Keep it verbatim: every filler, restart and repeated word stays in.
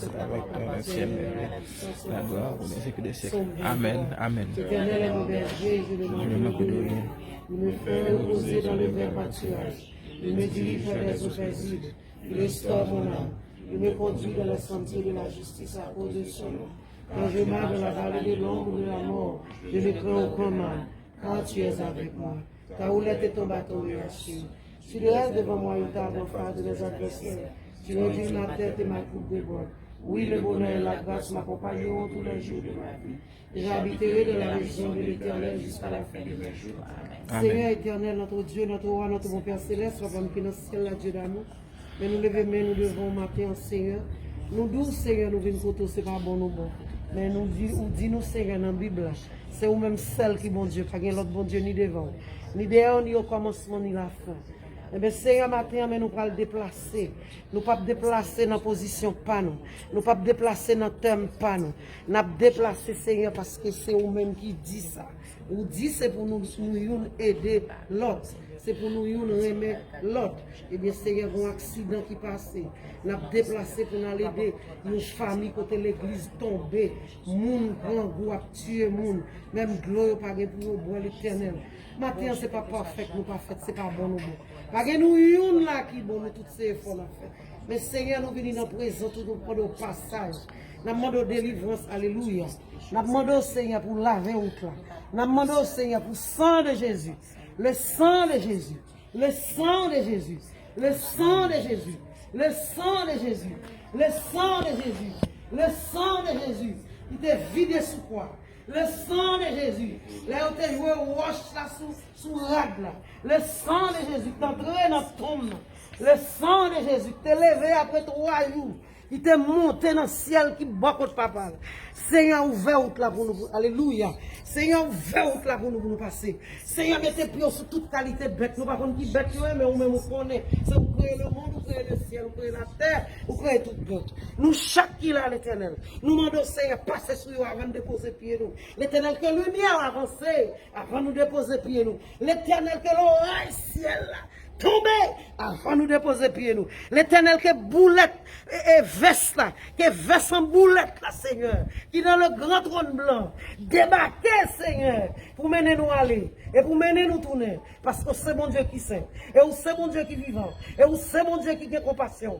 Avec toi dans le ciel, la gloire au Dieu que des siècles. Amen, amen. L'Éternel est mon berger, je ne manque de rien. Il me fait reposer dans de verts pâturages. Il me dirige vers des eaux paisibles. Il restaure mon âme. Il me conduit dans les sentiers de la justice à cause de son nom. Quand je marche dans la vallée de l'ombre de la mort, je ne crains aucun mal, car tu es avec moi. Ta houlette et ton bâton me rassurent. Tu dresses devant moi une table en face de mes adversaires. Tu réduis ma tête et ma coupe déborde. Oui, le bonheur et la grâce m'accompagneront tous les jours de ma vie. J'habiterai dans la maison de l'Éternel jusqu'à la fin de mes jours. Amen. Seigneur éternel, notre Dieu, notre roi, notre bon Père céleste, Papa m ki nan syèl la, Dieu d'amour. Men nou leve men nou devan w maten an, Senyè. Nou di w, Senyè, nou vin kote w, se pa bon nou bon. Men nou di, ou di nou, Senyè, nan Bib la, se ou menm sèl ki Bondye, pa gen lòt Bondye ni devan w, ni dèyè w, ni okòmansman, ni lafen. Enben, Senyè, maten an, men nou pral deplase. Nou p ap deplase nan pozisyon pa nou. Nou p ap deplase nan tèm pa nou. N ap deplase, Senyè, paske se ou menm ki di sa. Ou di se pou nou, nou youn ede lòt. Se pou nou youn renmen lòt. Ebyen, Senyè, gen yon aksidan ki pase. N ap deplase pou n al ede yon fanmi kote legliz tonbe. Moun grangou ap tiye moun. Menm dlo yo pa gen pou yo bwè, Letènèl. Maten an, se pa pafèk nou pa fèt, se pa bon nou bon. Pa gen nou youn la ki bon, nou tout se efò n ap fè. Men Senyè, nou vini nan prezans ou, nou mande w pasaj. N ap mande w delivrans, alelouya. N ap mande w, Senyè, pou lave wout la. N ap mande w, Senyè, pou san de Jezi. Le sang de Jésus. Le sang de Jésus. Le sang de Jésus. Le sang de Jésus. Le sang de Jésus. Le sang de Jésus. Li te vide sou kwa. Le sang de Jésus. Lè yo te jwe wòch la sou, sou rad la. Le sang de Jésus ki te antre nan tonm nan. Le sang de Jésus ki te leve apre twa jou. Li te monte nan syèl ki bò kot Papa l. Senyè, ouvè wout la pou nou. Alelouya. Senyè, ouvè wout la pou nou, pou nou pase. Senyè, mete pye w sou tout kalite bèt. Nou pa konn ki bèt yo ye, men ou menm ou konnen. Se ou kreye lemonn, ou kreye lesyèl, ou kreye latè, ou kreye tout bèt. Nou chak ki la, Letènèl, nou mande w, Senyè, pase sou yo avan n depoze pye nou. Letènèl, ke limyè w avanse avan nou depoze pye nou. Letènèl, ke loray syèl la tonbe avan nou depoze pye nou. Letènèl, ke boulèt e, e vès la, ke vès an boulèt la, Senyè, ki nan le gran twòn blan, debake, Senyè, pou mennen nou ale e pou mennen nou tounen. Paske w se Bondye ki sen, e w se Bondye ki vivan, e w se Bondye ki gen konpasyon.